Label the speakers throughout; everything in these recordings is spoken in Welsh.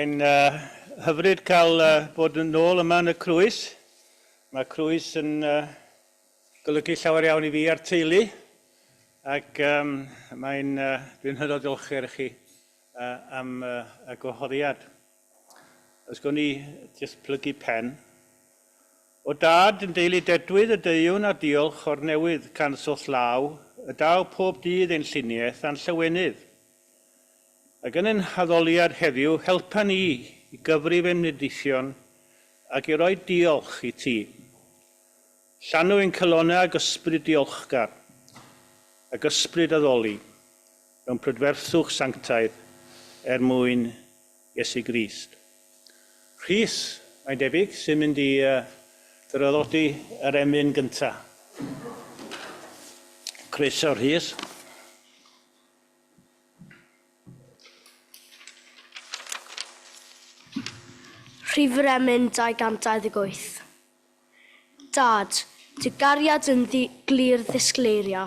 Speaker 1: Mae'n uh, hyfryd cael uh, bod yn ôl yma yn y Crwys. Mae Crwys yn uh, golygu llawer iawn i fi a'r teulu. Ac um, mae'n, uh, dwi'n hynod diolchgar i chi uh, am uh, y gwahoddiad. Os gwn i jyst plygu pen. O dad yn deulu dedwydd y deuwn a diolch o'r newydd cans o'th law, y daw pob dydd ein lluniaeth a'n llawenydd. Ac yn ein haddoliad heddiw, helpa ni i gyfrif ein mudithion ac i roi diolch i ti. Llanw ein calonnau ag ysbryd diolchgar, ag ysbryd addoli, mewn prydferthwch sanctaidd er mwyn Iesu Grist. Rhys, mae'n debyg, sy'n mynd i uh, draddodi yr emyn gyntaf. Croeso, Rhys.
Speaker 2: Rhif yr emyn 228. Dad, dy gariad yn ddi glir ddisgleiria.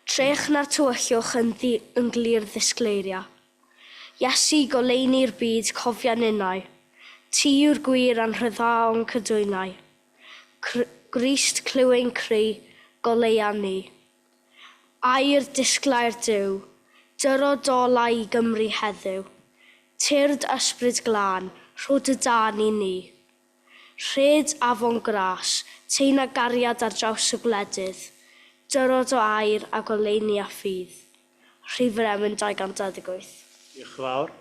Speaker 2: Trech na'r tywyllwch yn ddi yn glir ddisgleiria. Iesu, goleuni'r byd, cofia ninnau. Ti yw'r gwir a'n rhyddhâ o'n cydwynau. Cr Grist, clyw ein cri, goleua ni. Aur disglair Duw, dyro dolau i Gymru heddiw. Tyrd Ysbryd Glân, rho dy dân i ni. Rhed afon gras, teina gariad ar draws y gwledydd. Dyro dy air a goleuni a ffydd. Rhif yr emyn 228.
Speaker 1: Diolch yn fawr.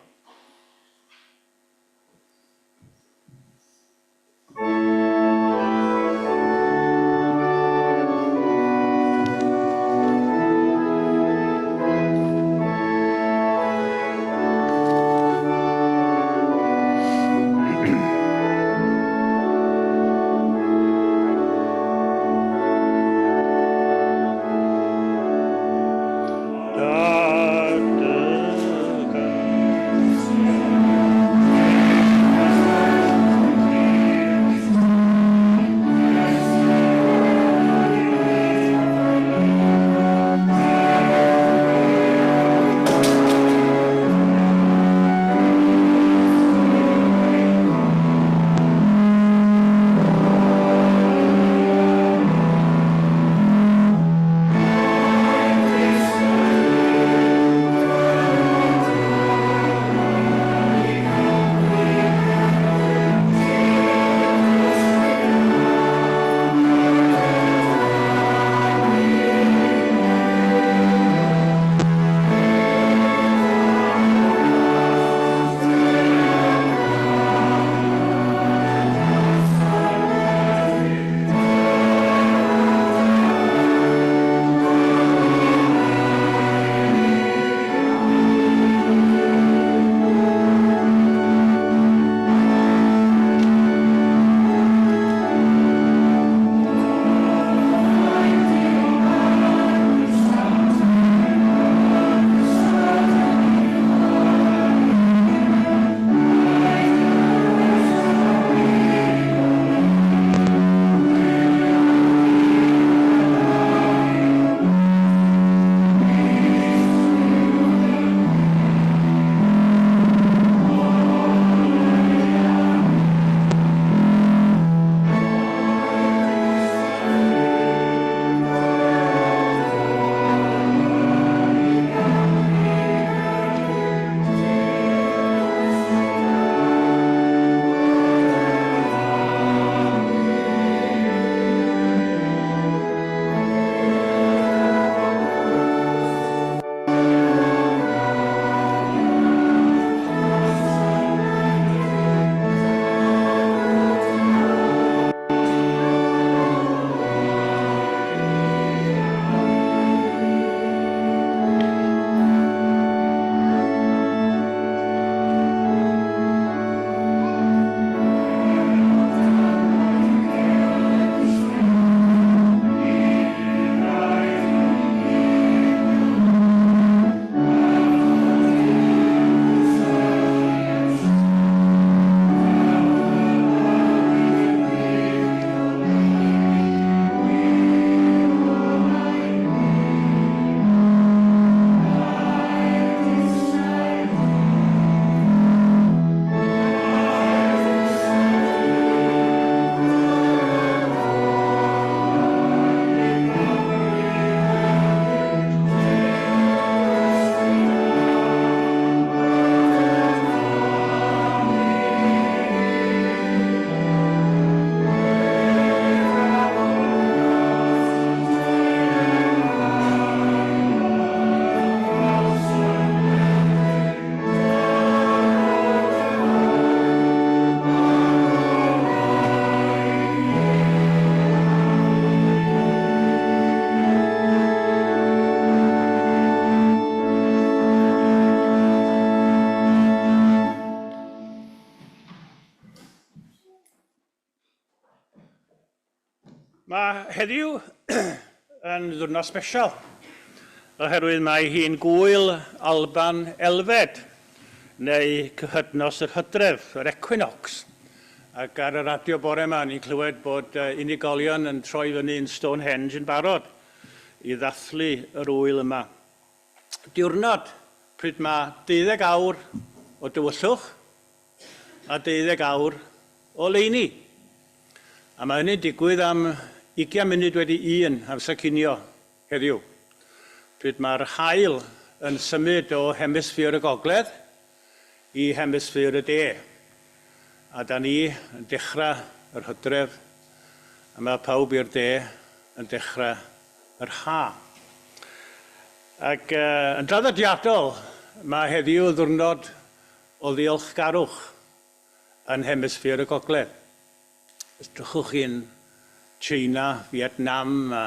Speaker 1: Mae heddiw yn ddiwrnod special, oherwydd mae hi'n gwyl Alban Elfed, neu cyhydnos yr hydref, yr equinox. Ac ar y radio bore yma, ni'n clywed bod unigolion yn troi fyny yn Stonehenge yn barod i ddathlu yr ŵyl yma. Diwrnod pryd mae 12 awr o dywyllwch a 12 awr o leini. A mae hynny'n digwydd am 20 munud wedi un amser cinio heddiw, pryd mae'r haul yn symud o hemisffer y gogledd i hemisffer y de. A da ni yn dechrau yr hydref, a mae pawb i'r de yn dechrau yr ha. Ac yn draddodiadol, mae heddiw yn ddiwrnod o ddiolchgarwch yn hemisffer y gogledd. Os drychwch chi'n China, Vietnam a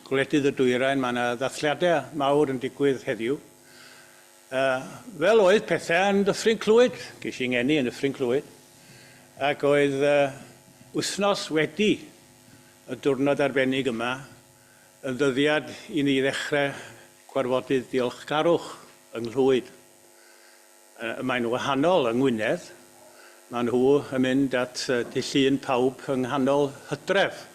Speaker 1: gwledydd y dwyrain, mae yna ddathliadau mawr yn digwydd heddiw. Fel oedd pethau yn Dyffryn Clwyd, ges i ngeni yn Dyffryn Clwyd, ac oedd wythnos wedi y diwrnod arbennig yma yn ddyddiad i ni ddechrau cwarfodydd diolchgarwch yng Nghlwyd. Mae'n wahanol yng Ngwynedd. Maen nhw yn mynd at Dydd Llun pawb yng nghanol Hydref.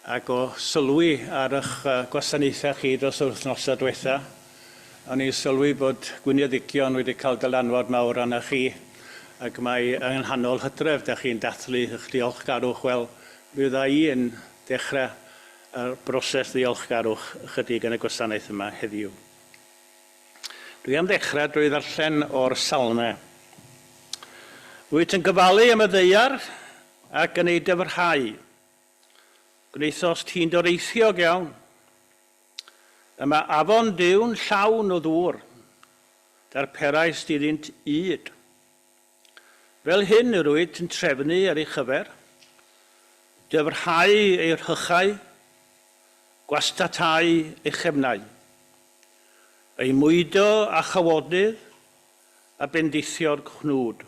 Speaker 1: Ac o sylwi ar eich gwasanaethau chi dros yr wythnosau diwetha, o'n i'n sylwi bod Gwyneddigion wedi cael dylanwad mawr arna chi, ac mae yng nghanol Hydref da chi'n dathlu eich diolchgarwch. Wel, mi fydda i yn dechrau y broses ddiolchgarwch ychydig yn y gwasanaeth yma heddiw. Dwi am ddechrau drwy ddarllen o'r Salmau. Wyt yn gofalu am y ddaear ac yn ei dyfrhau. Gwnaethost hi'n doreithiog iawn. Y mae afon Duw'n llawn o ddŵr. Darperaist iddynt ŷd. Fel hyn yr wyt yn trefnu ar ei chyfer, dyfrhau ei rhychau, gwastatau ei chefnau. Ei mwydo â chawodydd a bendithio'r cnwd.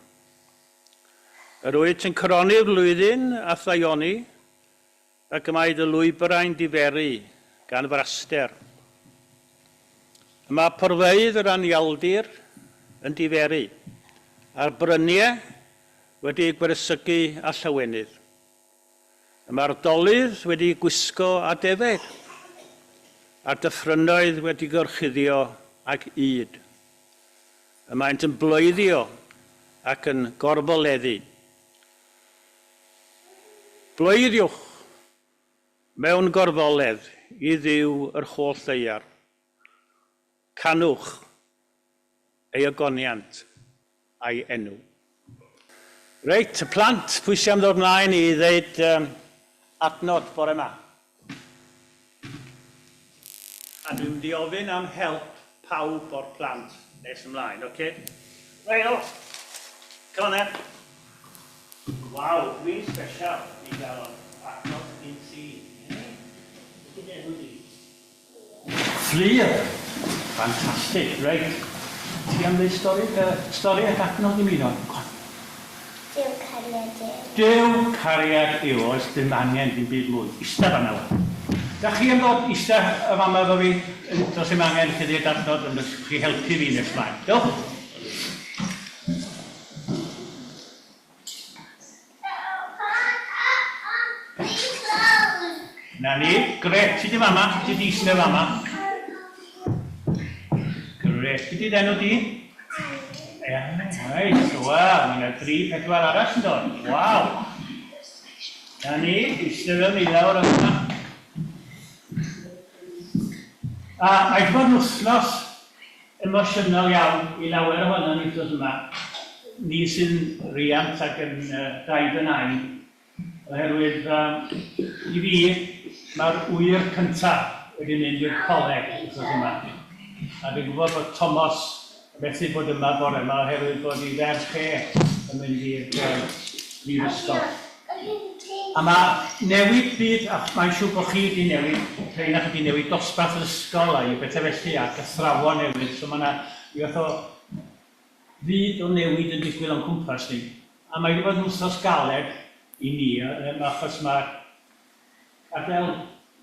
Speaker 1: Yr wyt yn coroni'r flwyddyn a thaioni, ac y mae dy lwybrau'n diferu gan fraster. Y mae porfeydd yr anialdir yn diferu, a'r bryniau wedi eu gwersygu â llawenydd. Y mae'r dolydd wedi gwisgo â defaid, a'r dyffrynnoedd wedi gorchuddio ag ŷd. Y maent yn bloeddio ac yn gorfoleddu. Bloeddiwch mewn gorfoledd i Dduw yr holl ddaear. Canwch ei ogoniant a'i enw. Reit, y plant, pwy sy'n am ddod mlaen i ddeud adnod bore yma? A dwi'n mynd i ofyn am help pawb o'r plant nes ymlaen, oce? Okay? Right, o! Come on then. Waw, dwi'n special i gael adnod gyn ti. Beth ydy enw di? Fflur! Ffantastig, reit. Ti am ddeud stori, yy, stori ac adnodd i mi nawr? Go on.
Speaker 3: Duw cariad yw.
Speaker 1: Duw cariad yw, oes dim angen dim byd mwy. Ista fan'na wan. Dach chi am ddod ista y fama efo fi? Does dim angen i chi ddeud adnodd, ond os chi helpu fi nes mlaen. Dewch! Na ni, gret, ti di fama, ti di eistedd fama. Gret, be di enw di? Ia, reit, wel, mae yna dri, pedwar arall yn dod. Waw! Na ni, eistedd fel ni lawr yma. A mae wedi bod yn wythnos emosiynol iawn i lawer ohonon ni wythnos yma, ni sy'n riant ac yn daid a nain, oherwydd i fi mae'r ŵyr cyntaf wedi mynd i'r coleg wythnos yma. A dwi'n gwybod bod Tomos yn methu bod yma bore yma oherwydd bod ei ferch e yn mynd i'r brifysgol. A mae newid byd, a mae'n siŵr bod chi wedi newid, rhai ohonoch chi wedi newid dosbarth yr ysgol a bethau felly, ac athrawon newydd, so mae yna ryw fath o fyd o newid yn digwydd o'n cwmpas ni. A mae wedi bod yn wythnos galed i ni, achos mae gadael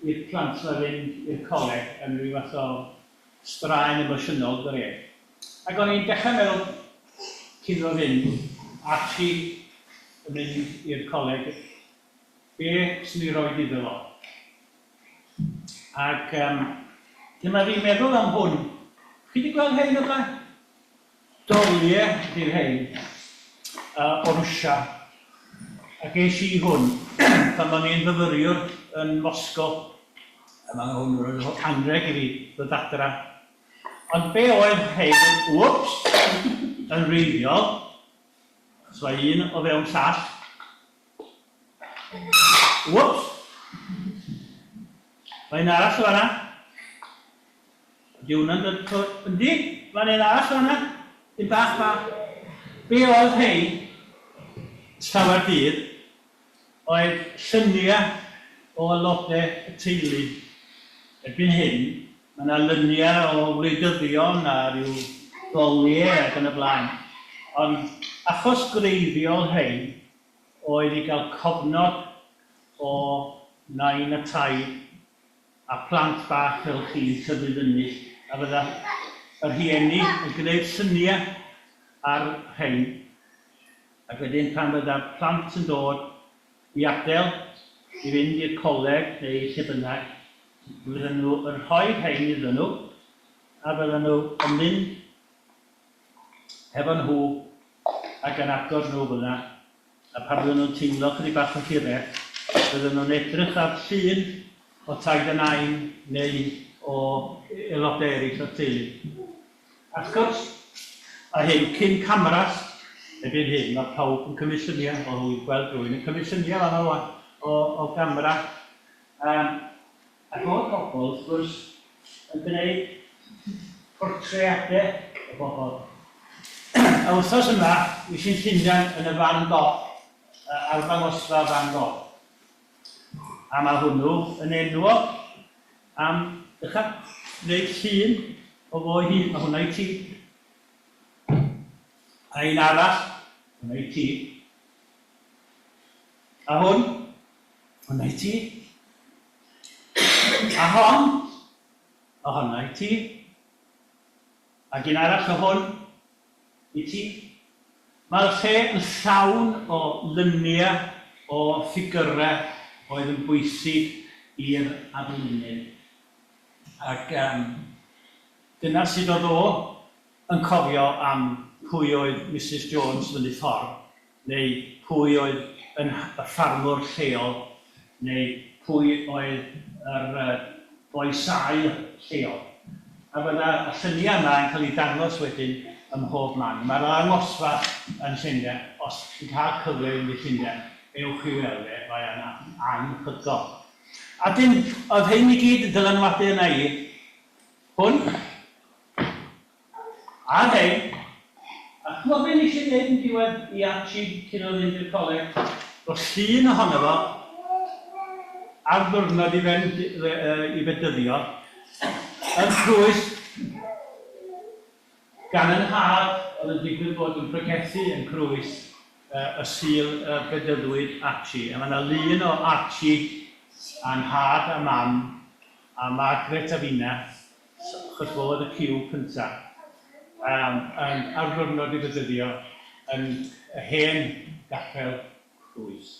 Speaker 1: i'r plant 'ma fynd i'r coleg yn rhyw fath o straen emosiynol, dydi? Ac o'n i'n dechrau meddwl cyn iddo fynd, Archie yn mynd i'r coleg, be 'swn i'n roid iddo fo? Ac yym dyma fi'n meddwl am hwn. Chi 'di gweld rhein o'r blaen? Dolie ydi'r rhein o Rwsia. A ges i hwn pan o'n i'n fyfyriwr yn Moscow. A mae hwn yn rhoi anrheg i fi ddod adra. Ond be oedd rhein yn, whoops, yn wreiddiol, so mae un o fewn llall. Whoops! Mae un arall o fanna. Ydy hwnna'n dod ffwrdd? Yndi, mae'n un arall fanna. Un bach bach. Be oedd rhein llawer dydd oedd lluniau o aelodau y teulu. Erbyn hyn, mae yna luniau o wleidyddion a rhyw ddoliau ac yn y blaen. Ond achos gwreiddiol rhein oedd i gael cofnod o nain a taid a phlant bach fel chi'n tyfu fyny, a fydda y rhieni yn gwneud lluniau ar rhein, ac wedyn pan fydda'r plant yn dod i adael i fynd i'r coleg neu lle bynnag, fydden nhw yn rhoi rhein iddyn nhw, a fydden nhw yn mynd hefo nhw ac yn agor nhw fel 'na, a pan fydden nhw'n teimlo chydig bach o hiraeth, fydden nhw'n edrych ar llun o taid a nain neu o aelodau eraill o'r teulu. A wrth gwrs, a hyn cyn cameras, erbyn hyn mae pawb yn cymryd lluniau, o rwy'n gweld rhywun yn cymryd lluniau fan'na rwan o, o gamera. Um, Ac o'dd pobl, wrth gwrs, yn gwneud portreade o bobl. Y wythnos yma, fues i'n Llundain yn y Van Gogh, arddangosfa Van Gogh. A mae hwnnw yn enwog am, drycha, wneud llun o fo ei hun. Mae hwnna i ti. A un arall, hwnna i ti. A hwn, hwnna i ti. A hon, a honna i ti. Ac un arall o hwn i ti. Mae'r lle yn llawn o luniau o ffigyrau oedd yn bwysig i'r arlunydd. Ac yym dyna sut oedd o yn cofio am pwy oedd Misus Jones fyny ffordd. neu pwy oedd yn y ffarmwr lleol, neu pwy oedd yr boi saer lleol. A fydda y lluniau yma yn cael eu dangos wedyn ym mhob man. Mae'r arddangosfa yn Llundain, os chi'n cael cyfle i fynd i Llundain, ewch i weld e, mae o'n anhygoel. A dyn, oedd rhein i gyd yn dylanwadu arna i. Hwn. A rhein. A ch'mod be nes i ddeud yn diwedd i Archie cyn iddo fynd i'r coleg? Roedd llun ohono fo ar ddiwrnod i fynd i fedyddio yn Crwys gan 'y nhad oedd yn digwydd bod yn pregethu yn Crwys y Sul y bedyddwyd Archie. A mae 'na lun o Archie a 'nhad a mam a Margaret a finna achos fo oedd y ciw cynta yym yn ar ddiwrnod i fedyddio yn y hen gapel Crwys.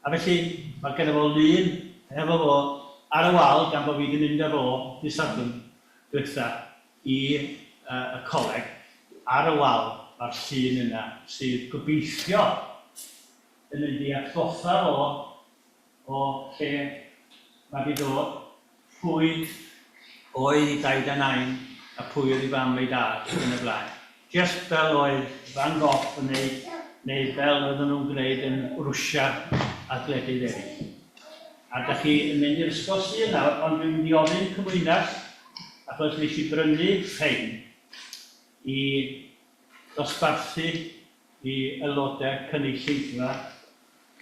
Speaker 1: A felly mae gynno fo lun hefo fo ar y wal gan bo fi 'di mynd â fo dydd Sadwrn dwytha i y coleg, ar y wal mae'r llun yna sydd gobeithio yn mynd i atgoffa fo o lle mae 'di dod, pwy oedd ei daid a nain a pwy oedd ei fam a'i dad ac yn y blaen. Jyst fel oedd Van Gogh yn wneud neu fel oedden nhw'n gwneud yn Rwsia a gwledydd eraill. A dach chi yn mynd i'r ysgol Sul nawr, ond dwi'n mynd i ofyn cymwynas achos nes i brynu rhein i ddosbarthu i aelodau cynulleidfa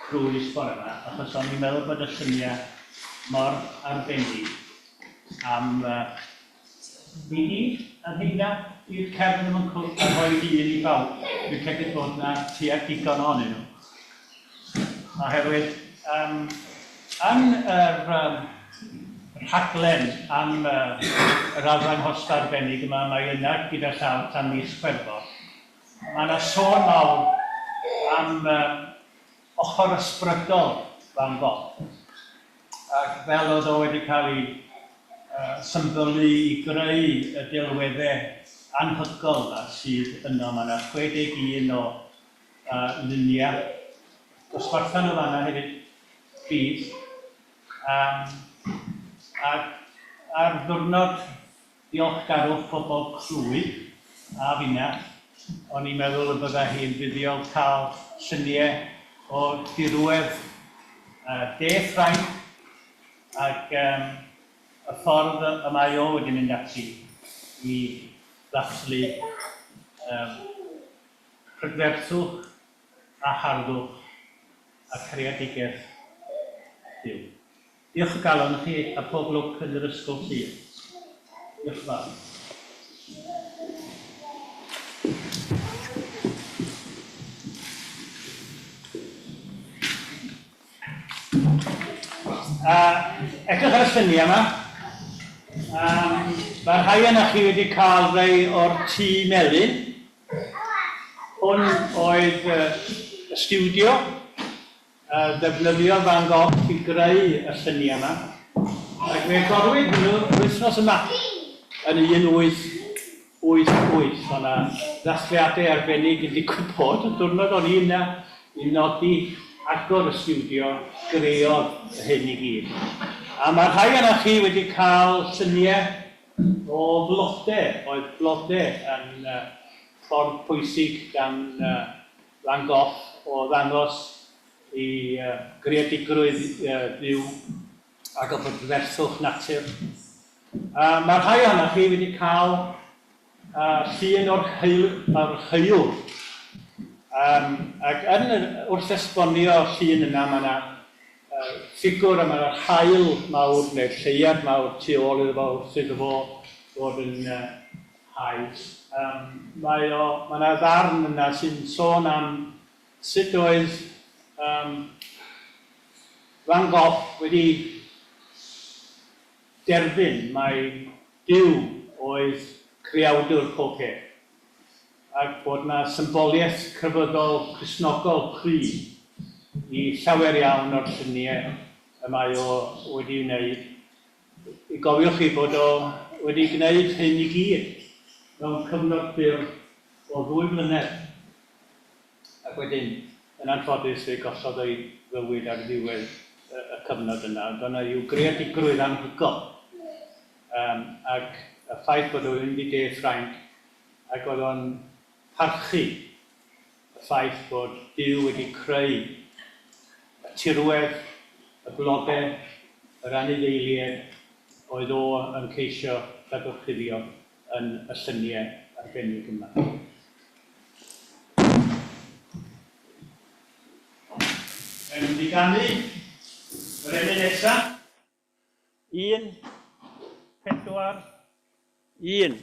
Speaker 1: Crwys bore 'ma, achos o'n i'n meddwl bod y lluniau mor arbennig am i ni a rheina i'r cefn yn cwrdd a rhoi un i bawb. Dwi'n credu bod 'na tua digon ohonyn nhw. Oherwydd, um, Yn yr um, rhaglen am uh, yr arddangosfa arbennig yma, mae yna gyda llaw tan mis Chwefror. Mae yna sôn mawr am uh, ochr ysbrydol Van Gogh. Ac fel oedd o wedi cael ei uh, symbylu i greu y delweddau anhygoel yma sydd yno. Mae yna 61 o luniau. Dosbartha nhw fanna hefyd, plîs. Um, ac ar ddwrnod diolchgarwch pobl Clwyd a finna, o'n i'n meddwl y byddai hi'n fuddiol cael lluniau o dirwedd De Ffrainc ac um, y ffordd y mae o wedi mynd ati i ddathlu um, prydferthwch a harddwch a creadigaeth Duw. Diolch o galon i chi a pob lwc yn yr ysgol Sul. Diolch yn fawr. A edrych ar y lluniau yma. Um, mae rhai yna chi wedi cael rhai o'r tŷ melyn. Hwn oedd y stiwdio a ddefnyddiodd Van Gogh i greu y lluniau yma, ac fe agorwyd hwnnw yr wythnos yma yn 1888. Oedd 'na ddathliadau arbennig yn digwydd bod y diwrnod o'n i yna i nodi agor y stiwdio greodd hyn i gyd. A mae rhai ohonoch chi wedi cael lluniau O flode, oedd blode yn ffordd pwysig gan Van Gogh o ddangos ei greadigrwydd Duw ac o brydferthwch natur. Mae rhai ohonoch chi wedi cael llun o'r heul, ac yn, wrth esbonio llun yna mae yna ffigwr a mae'r haul mawr neu'r lleuad mawr tu ôl iddo fo wrth iddo fo fod yn hau. Mae o, mae yna ddarn yna sy'n sôn am sut oedd um, Van Gogh wedi derbyn mai Duw oedd creawdwr pob peth, ac bod 'na symboliaeth crefyddol Cristnogol cryf i llawer iawn o'r lluniau y mae o wedi'u wneud. I gofiwch chi bod o wedi gwneud hyn i gyd mewn cyfnod byr o ddwy flynedd. Ac wedyn, yn anffodus, fe gollodd o'i fywyd ar ddiwedd y cyfnod yna. Ond o'na ryw greadigrwydd anhygoel. Yym, ac y ffaith bod o'n mynd i De Ffrainc, ac oedd o'n parchu y ffaith bod Duw wedi creu y tirwedd, y blode, yr anifeiliaid oedd o yn ceisio dadorchuddio yn y lluniau arbennig yma. Mae'n mynd i ganu yr emyn nesa. 1, 4, 1.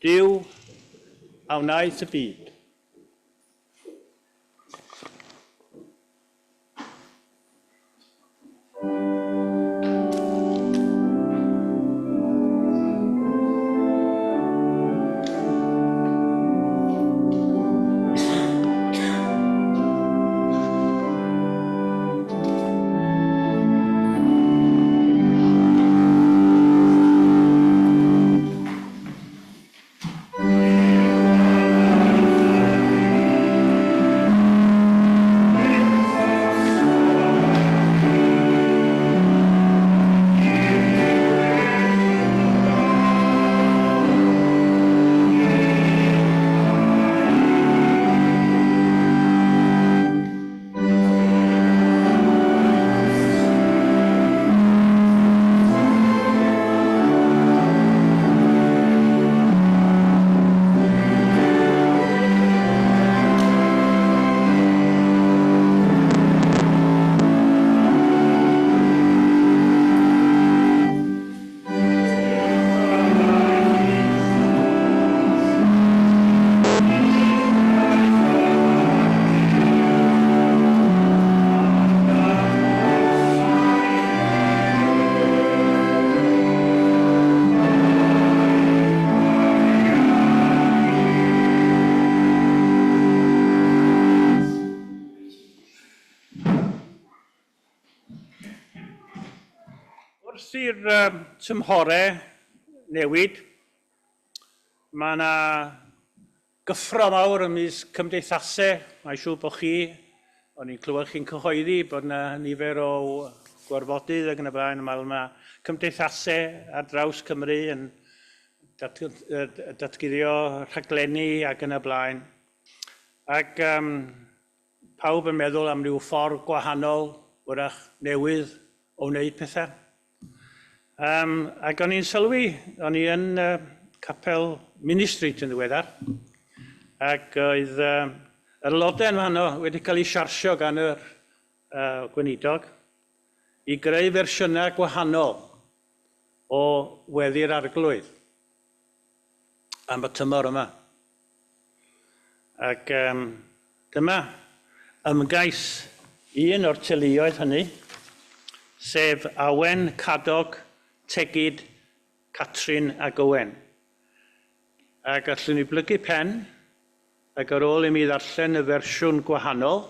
Speaker 1: Duw a wnaeth y byd. Wrth i'r tymhorau newid, mae yna gyffro mawr ymysg cymdeithasau. Mae'n siŵr bod chi, o'n i'n clywed chi'n cyhoeddi bod yna nifer o gwarfodydd ac yn y blaen. Mae yna cymdeithasau ar draws Cymru yn datguddio rhaglenni ac yn y blaen. Ac pawb yn meddwl am ryw ffordd gwahanol, wrach newydd, o wneud pethau. Ac o'n i'n sylwi, o'n i yn capel Minny Street yn ddiweddar, ac oedd yr aelodau yn fanno wedi cael eu siarsio gan yr gweinidog i greu fersiynau gwahanol o weddi'r Arglwydd am y tymor yma. Ac dyma ymgais un o'r teuluoedd hynny, sef Awen, Cadog, Tegid, Catrin ac Owen. Ac allwn i blygu pen, ac ar ôl i mi ddarllen y fersiwn gwahanol,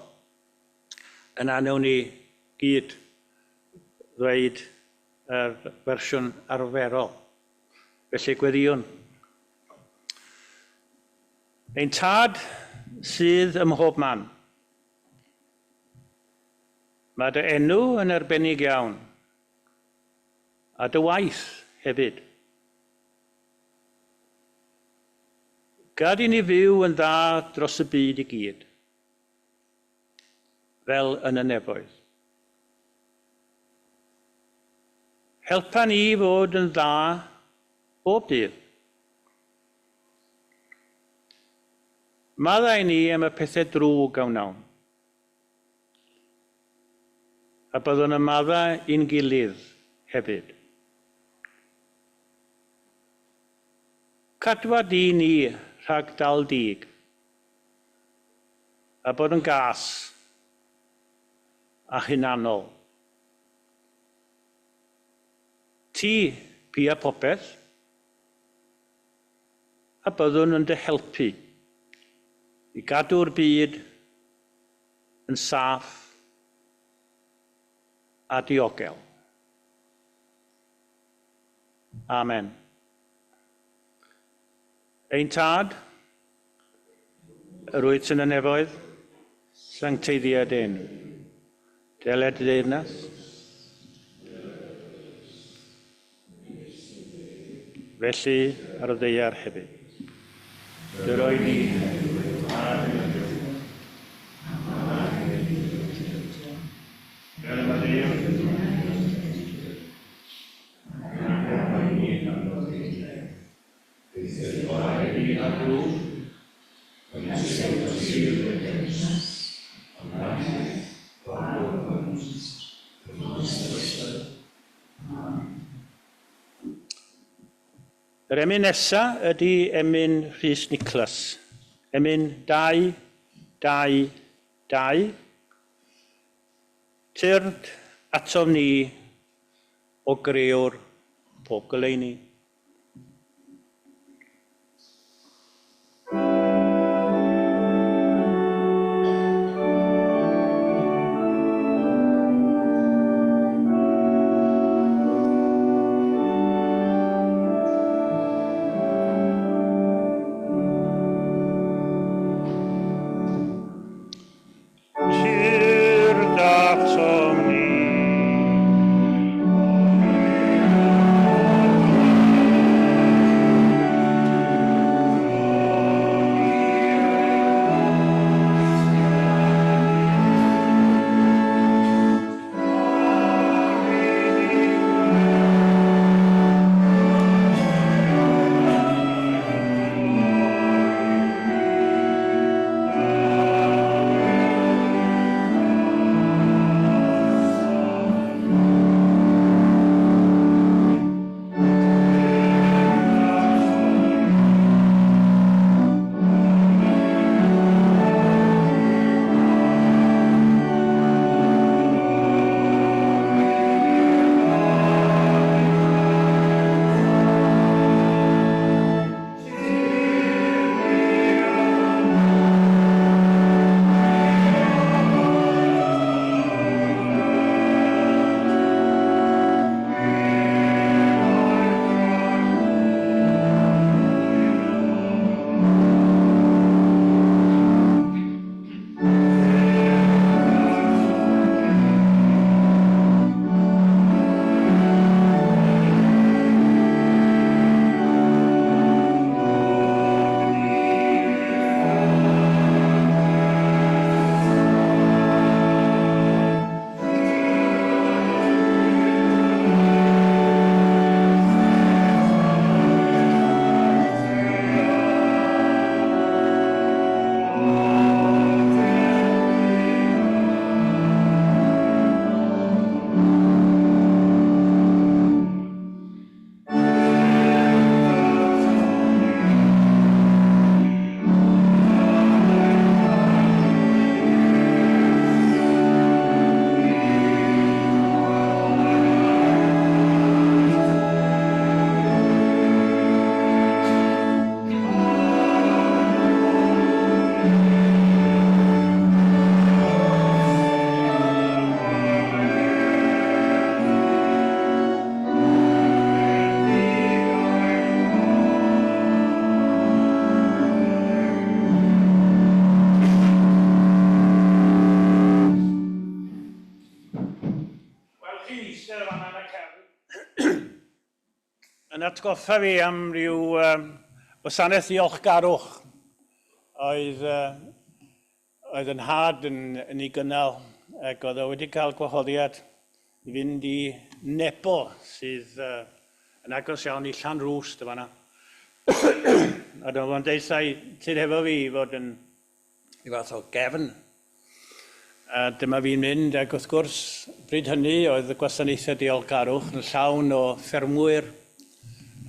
Speaker 1: yna wnawn ni gyd ddweud yr fersiwn arferol. Felly gweddïwn. Ein Tad sydd ym mhob man. Mae dy enw yn arbennig iawn, a dy waith hefyd. Gad i ni fyw yn dda dros y byd i gyd, fel yn y nefoedd. Helpa ni fod yn dda bob dydd. Maddau ni am y pethau drwg a wnawn, a byddwn yn maddau i'n gilydd hefyd. Cadwa di ni rhag dal dig, a bod yn gas a hunanol. Ti pia popeth, a byddwn yn dy helpu i gadw'r byd yn saff a diogel. Amen. Ein Tad, yr wyt yn y nefoedd, sancteiddia dy enw. Deled dy deyrnas. Felly ar y ddaear hefyd. Dy roi ni heddiw ein bara dyddiol. Fel y maddeuwn Yr emyn nesa ydy emyn Rhys Niclas. Emyn 2, 2, 2. Tyrd atom ni o grewr pob goleuni. Tyrd atom ni. ar y cefn yn atgoffa fi am ryw um, wasanaeth ddiolchgarwch oedd, uh, oedd yn nhad yn, yn ei gynnal ac oedd o wedi cael gwahoddiad i fynd i Nebo sydd uh, yn agos iawn i Llanrwst y fanna. A dyma fo'n deud tyd hefo fi i fod yn rhyw fath o gefn. A dyma fi'n mynd, ac wrth gwrs, bryd hynny oedd y gwasanaethau diolchgarwch yn llawn o ffermwyr,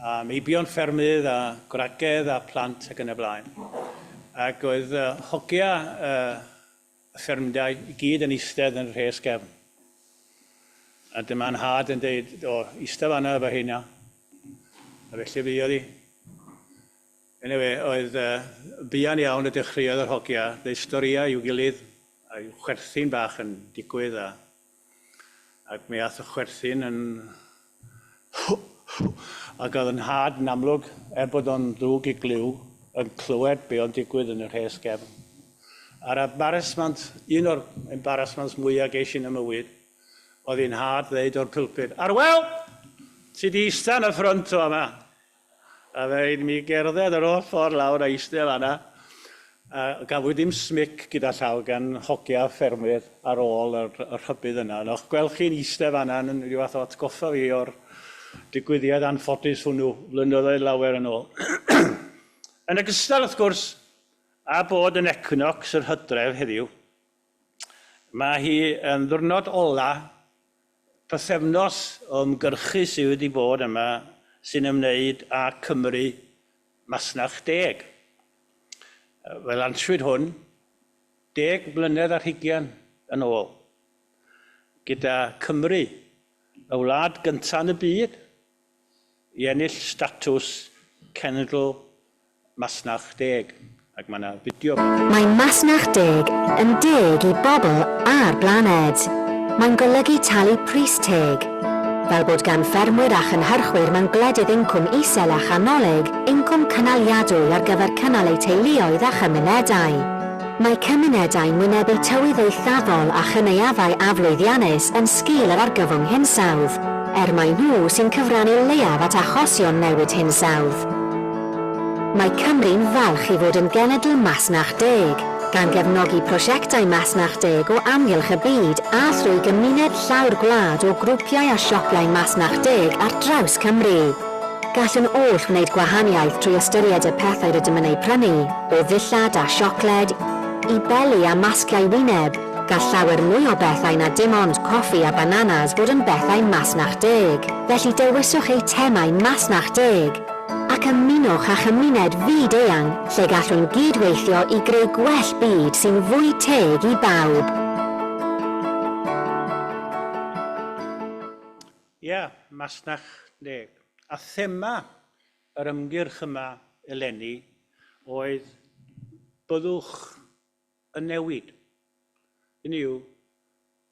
Speaker 1: a meibion ffermydd, a gwragedd, a plant ac yn y blaen. Ac oedd hogia y ffermdai i gyd yn eistedd yn rhes gefn. A dyma 'nhad yn deud, o, eistedd fan'na efo heina. A felly fuodd hi. Anyway, oedd uh, buan iawn y dechreuodd yr hogia ddeud storïau i'w gilydd, a i'w chwerthin bach yn digwydd, a, ac mi ath y chwerthin yn ac oedd yn nhad yn amlwg, er bod o'n ddrwg i glyw, yn clywed be o'n digwydd yn y rhes gefn. A'r embarrassment, un o'r embarrassments mwyaf geis i yn y mywyd, oedd i'n nhad ddeud o'r pulpit, Arwel, ti di ista yn y ffrynt o yma. A fe i mi gerdded yr holl ffordd lawr a eistedd fan'na. A gafwyd ddim smic gyda llaw gan hogia ffermwyr ar ôl yr, y rhybudd yna. Ond o'ch gweld chi'n eistedd fan'na yn rhyw fath o atgoffa fi o'r digwyddiad anffodus hwnnw flynyddoedd lawer yn ôl. Yn ogystal, wrth gwrs, â bod yn equinox yr hydref heddiw, mae hi yn ddiwrnod ola Pythefnos o ymgyrchu sydd wedi bod yma sy'n ymwneud â Cymru Masnach Deg. Fe lansiwyd hwn deg mlynedd ar hugain yn ôl, gyda Cymru, y wlad gyntaf yn y byd i ennill statws cenedl Masnach Deg, ac mae 'na fideo.
Speaker 4: Mae Masnach Deg yn deg i bobl a'r blaned. Mae'n golygu talu pris teg. Fel bod gan ffermwyr a chynhyrchwyr mewn gwledydd incwm isel a chanolig incwm cynaliadwy ar gyfer cynnal eu teuluoedd a chymunedau. Mae cymunedau'n wynebu tywydd eithafol a chynaeafau aflwyddiannus yn sgil yr argyfwng hinsawdd, er mai nhw sy'n cyfrannu leiaf at achosion newid hinsawdd. Mae Cymru'n falch i fod yn genedl masnach deg, gan gefnogi prosiectau masnach deg o amgylch y byd a thrwy gymuned llawr gwlad o grwpiau a siopau masnach deg ar draws Cymru. Gallwn oll wneud gwahaniaeth trwy ystyried y pethau rydym yn eu prynu, o ddillad a siocled, i beli a masgiau wyneb, gall llawer mwy o bethau na dim ond coffi a bananas fod yn bethau masnach deg. Felly dewiswch eitemau masnach deg, ac ymunwch â chymuned fyd-eang lle gallwn gyd-weithio i greu gwell byd sy'n fwy teg i bawb.
Speaker 1: Ie, masnach deg. A thema yr ymgyrch yma eleni oedd byddwch yn newid. Hynny yw,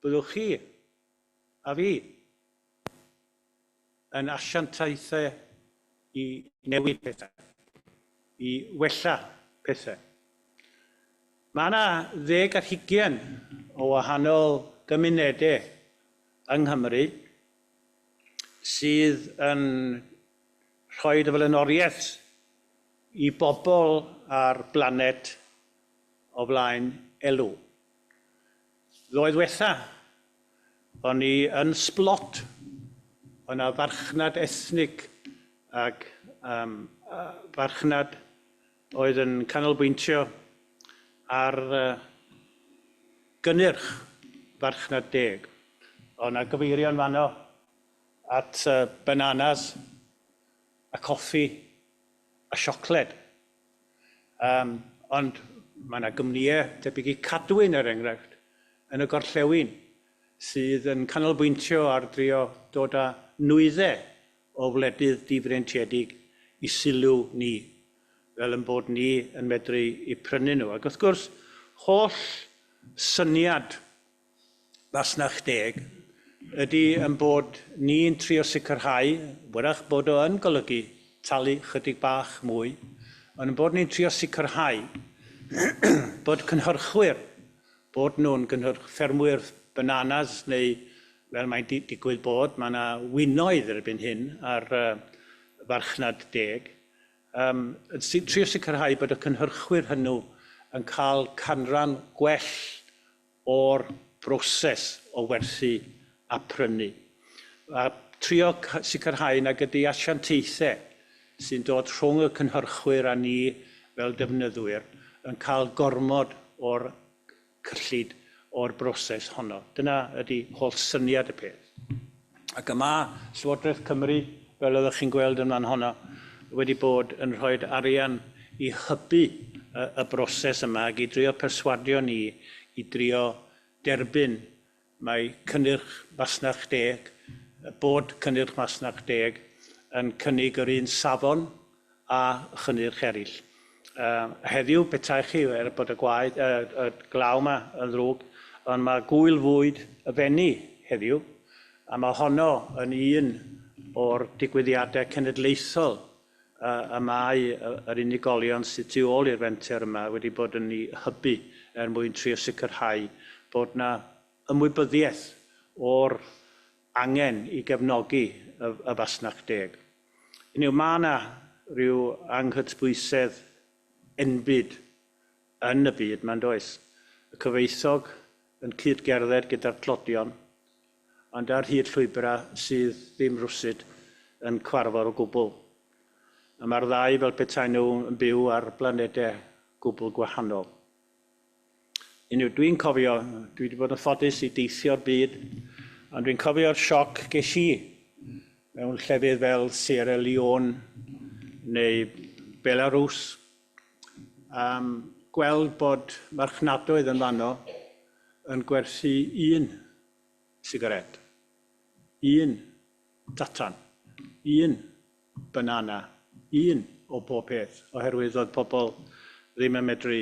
Speaker 1: byddwch chi a fi yn asiantaethau i newid pethau, i wella pethau. Mae yna ddeg ar hugain o wahanol gymunedau yng Nghymru sydd yn rhoi y flaenoriaeth i bobl a'r blaned o flaen elw. Ddoe ddwetha, o'n i yn Splott, oedd 'na farchnad ethnig ac um, farchnad oedd yn canolbwyntio ar gynnyrch farchnad deg. Oedd 'na gyfeirio'n fanno at bananas a coffi a siocled. Um, ond mae yna gwmnïau tebyg i Cadwyn, er enghraifft, yn y gorllewin, sydd yn canolbwyntio ar drio dod â nwyddau o wledydd difreintiedig i sylw ni, fel yn bod ni yn medru eu prynu nhw. Ac wrth gwrs, holl syniad Masnach Deg ydy yn bod ni'n trio sicrhau, wyrach bod o yn golygu talu chydig bach mwy, ond yn bod ni'n trio sicrhau bod cynhyrchwyr, bod nhw'n gynhyrch ffermwyr bananas neu fel mae'n digwydd bod, mae yna winoedd erbyn hyn ar farchnad deg, yn trio sicrhau bod y cynhyrchwyr hynny yn cael canran gwell o'r broses o werthu a prynu. A trio sicrhau nag ydy asiantaethau sy'n dod rhwng y cynhyrchwyr a ni fel defnyddwyr yn cael gormod o'r cyllid o'r broses honno. Dyna ydy holl syniad y peth. Ac yma Llywodraeth Cymru, fel oeddech chi'n gweld yn fan honno, wedi bod yn rhoi arian i hybu y broses yma ac i drio perswadio ni i drio derbyn mae cynnyrch masnach deg, bod cynnyrch masnach deg yn cynnig yr un safon a chynnyrch eraill. Heddiw, petai chi, er bod y gwaed, y glaw yma yn ddrwg, ond mae gwyl fwyd y Fenni heddiw, a mae honno yn un o'r digwyddiadau cenedlaethol y mae yr unigolion sydd tu ôl i'r fenter yma wedi bod yn ei hybu er mwyn trio sicrhau bod yna ymwybyddiaeth o'r angen i gefnogi y fasnach deg. Hynny yw, mae yna rhyw anghydbwysedd enbyd yn y byd, mae'n does. Y cyfoethog yn cyd-gerdded gyda'r tlodion, ond ar hyd llwybrau sydd ddim rwsut yn cwarfod o gwbl. A mae'r ddau fel petai nhw yn byw ar blanedau gwbl gwahanol. Unrhyw, dwi'n cofio, dwi wedi bod yn ffodus i deithio'r byd, ond dwi'n cofio'r sioc ges i mewn llefydd fel Sierra Leone neu Belarus, gweld bod marchnadoedd yn fanno yn gwerthu un sigaret, un datan, un banana, un o bob peth, oherwydd oedd pobl ddim yn medru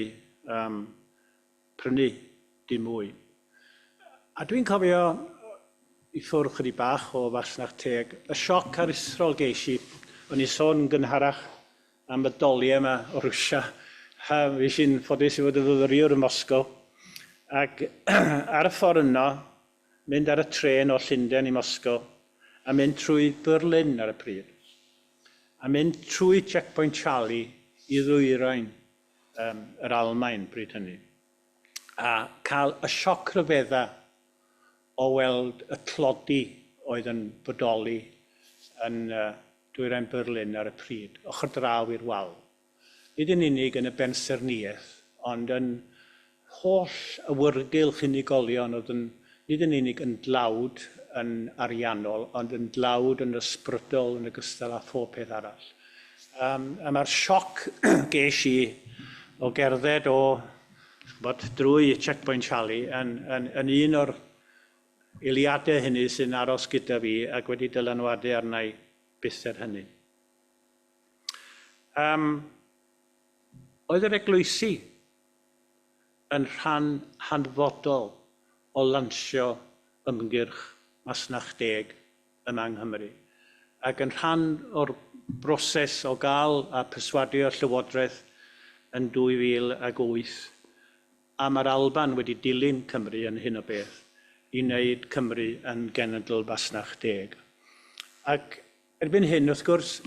Speaker 1: prynu dim mwy. A dwi'n cofio i ffwrdd chydig bach o fasnach teg, y sioc aruthrol geis i, o'n i'n sôn yn gynharach am y doliau yma o Rwsia. Fi i'n ffodus i fod yn fyfyriwr yn Moscow. Ac ar y ffordd yno, mynd ar y trên o Llundain i Moscow, a mynd trwy Berlin ar y pryd. A mynd trwy Checkpoint Charlie i ddwyrain yr Almaen bryd hynny. A cael y sioc rhyfedda o weld y tlodi oedd yn bodoli yn dwyrain Berlin ar y pryd, ochr draw i'r wal. Nid yn unig yn y bensaernïaeth, ond yn holl awyrgylch unigolion oedd yn, nid yn unig yn dlawd yn ariannol, ond yn dlawd yn ysbrydol yn ogystal â phob peth arall. A mae'r sioc ges i o gerdded o, ch'bod, drwy Checkpoint Charlie yn un o'r eiliadau hynny sy'n aros gyda fi ac wedi dylanwadu arna i byth er hynny. Oedd yr eglwysi yn rhan hanfodol o lansio ymgyrch masnach deg yma yng Nghymru, ac yn rhan o'r broses o gael a perswadio Llywodraeth yn 2008, a mae'r Alban wedi dilyn Cymru yn hyn o beth, i wneud Cymru yn genedl fasnach deg. Ac erbyn hyn, wrth gwrs,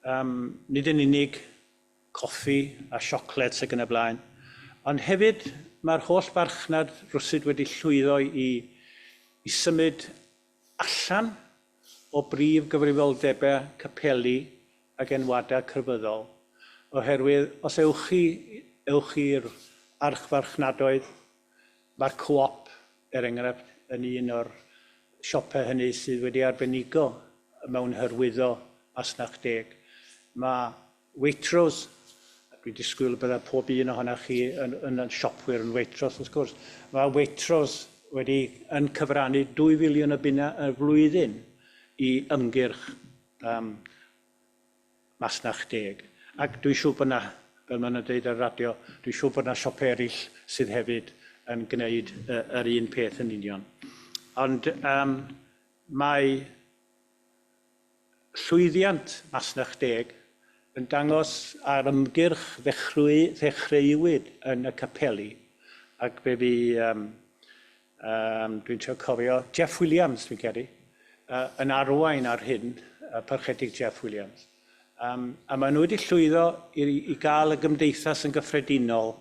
Speaker 1: nid yn unig coffi a siocled ac yn y blaen, ond hefyd mae'r holl farchnad rwsut wedi llwyddo i symud allan o brif gyfrifoldebau capeli ac enwadau crefyddol, oherwydd os ewch chi, ewch i'r archfarchnadoedd, mae'r Co-op, er enghraifft, yn un o'r siopau hynny sydd wedi arbenigo mewn hyrwyddo masnach deg. Mae Waitrose, dwi'n disgwyl y byddai pob un ohonoch chi yn siopwyr yn Waitrose wrth gwrs, mae Waitrose wedi yn cyfrannu 2 filiwn o bunnau y flwyddyn i ymgyrch masnach deg. Ac dwi'n siŵr bod yna, fel maen nhw'n dweud ar y radio, dwi'n siŵr bod yna siopau eraill sydd hefyd yn gwneud yr un peth yn union. Ond mae llwyddiant masnach deg yn dangos ar ymgyrch ddechreuwyd yn y capeli, ac fe fi Dwi'n trio cofio, Jeff Williams dwi'n credu, yn arwain ar hyn, y Parchedig Jeff Williams. A maen nhw wedi llwyddo i gael y gymdeithas yn gyffredinol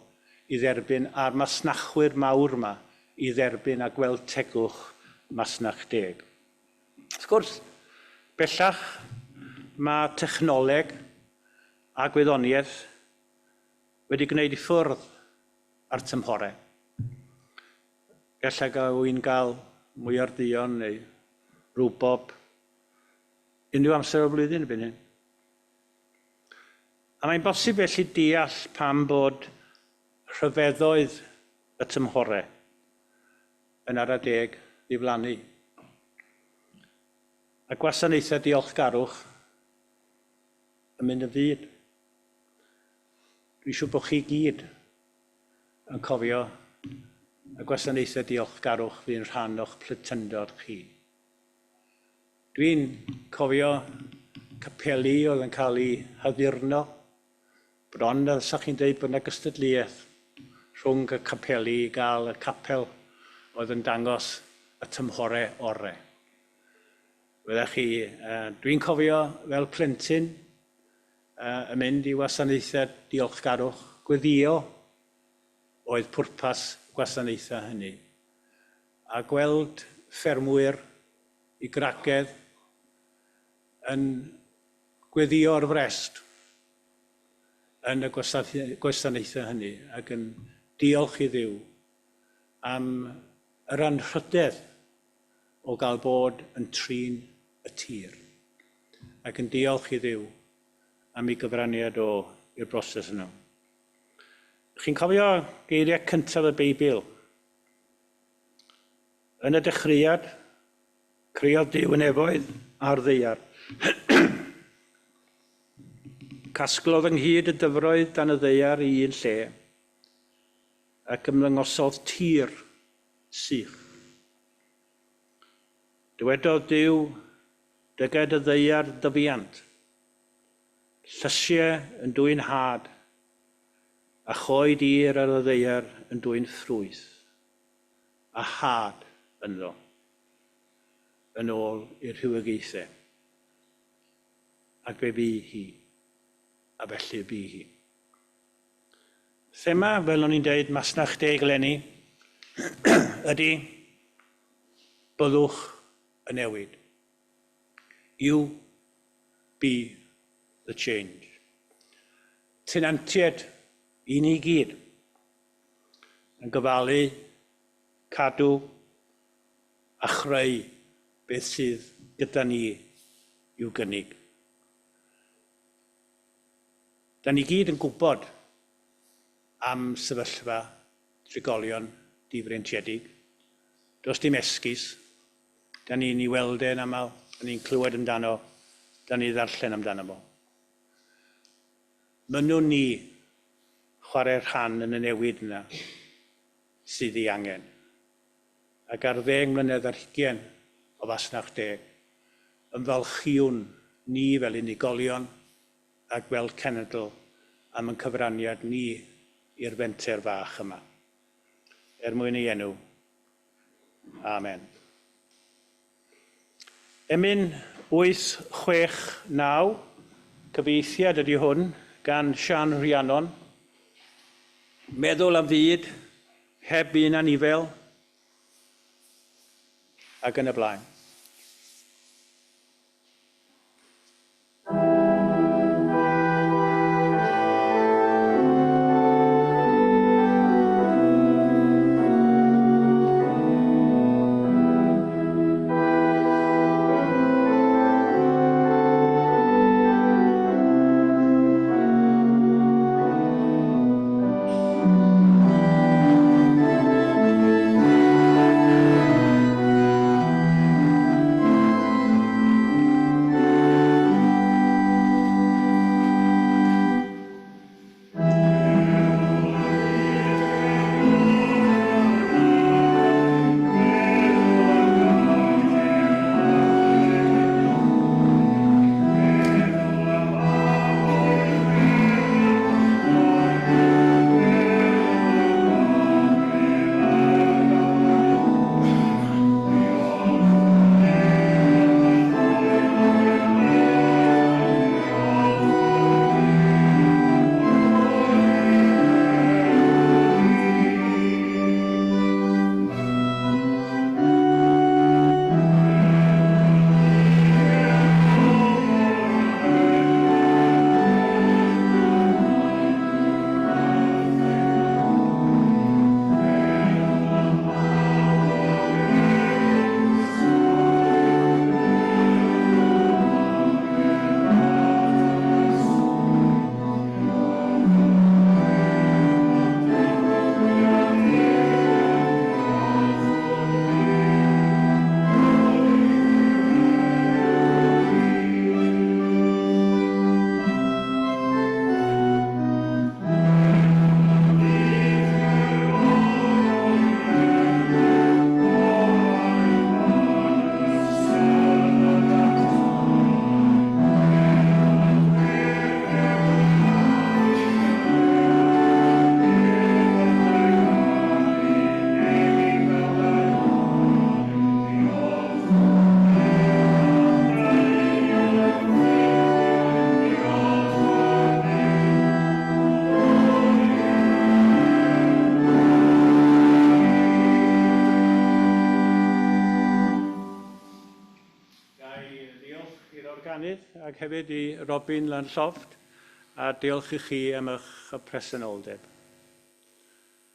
Speaker 1: i dderbyn a'r masnachwyr mawr yma i dderbyn a gweld tegwch masnach deg. Wrth gwrs, bellach mae technoleg a gwyddoniaeth wedi gwneud i ffwrdd â'r tymhorau. Gallai gael gael mwyar duon neu rwbob unrhyw amser o'r flwyddyn erbyn hyn. A mae'n bosib felly deall pam bod rhyfeddoedd y tymhorau yn ara deg ddiflannu. A gwasanaethau diolchgarwch yn mynd yn fud. Dwi'n siŵr bod chi gyd yn cofio y gwasanaethau diolchgarwch fu'n rhan o'ch plentyndod chi. Dwi'n cofio capeli oedd yn cael eu haddurno. Bron fel 'sa chi'n dweud bod yna gystadleuaeth rhwng y capeli i gael y capel oedd yn dangos y tymhorau orau. Fyddech chi, dwi'n cofio fel plentyn yn mynd i wasanaethau diolchgarwch, gweddïo oedd pwrpas gwasanaethau hynny, a gweld ffermwyr i gragedd yn gweddïo ar frest yn y gwasanaethau hynny ac yn diolch i Dduw am yr anrhydedd o gael bod yn trin y tir ac yn diolch i Dduw am ei gyfraniad o i'r broses yno. Chi'n cofio geiriau cyntaf y Beibl? Yn y dechreuad, creodd Duw y nefoedd a'r ddaear. Casglodd ynghyd y dyfroedd dan y ddaear i un lle, ac ymddangosodd tir sych. Dywedodd Duw, dyged y ddaear dyfiant, llysiau yn dwyn had, a choed ir ar y ddaear yn dwyn ffrwyth, a had ynddo, yn ôl i'r rhywogaethau. Ac fe fu hi, a felly y bu hi. Thema, fel o'n i'n deud, Masnach Deg eleni, ydy byddwch y newid. You be the change. Tenantiaid i ni gyd yn gofalu, cadw a chreu beth sydd gyda ni i'w gynnig. Da ni gyd yn gwybod am sefyllfa trigolion difreintiedig. Does dim esgus. Da ni'n ei weld e'n aml, da ni'n clywed amdano, da ni'n ddarllen amdano fo. Mynnwn ni chwarae rhan yn y newid yna sydd ei angen. Ac ar 20 mlynedd o Fasnach Deg, ymfalchïwn ni fel unigolion ac fel cenedl am ein cyfraniad ni i'r fenter fach yma. Er mwyn ei enw. Amen. Emyn 869, cyfieithiad ydy hwn gan Sian Rhiannon. Meddwl am fyd heb un anifel ac yn y blaen. organydd ac hefyd i Robin lan llofft a diolch i chi am eich presenoldeb.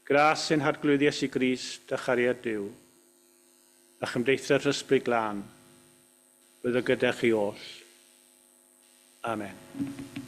Speaker 1: Gras ein Harglwydd Iesu Grist a chariad Duw, a chymdeithas Ysbryd Glân, fyddo gyda chi oll. Amen.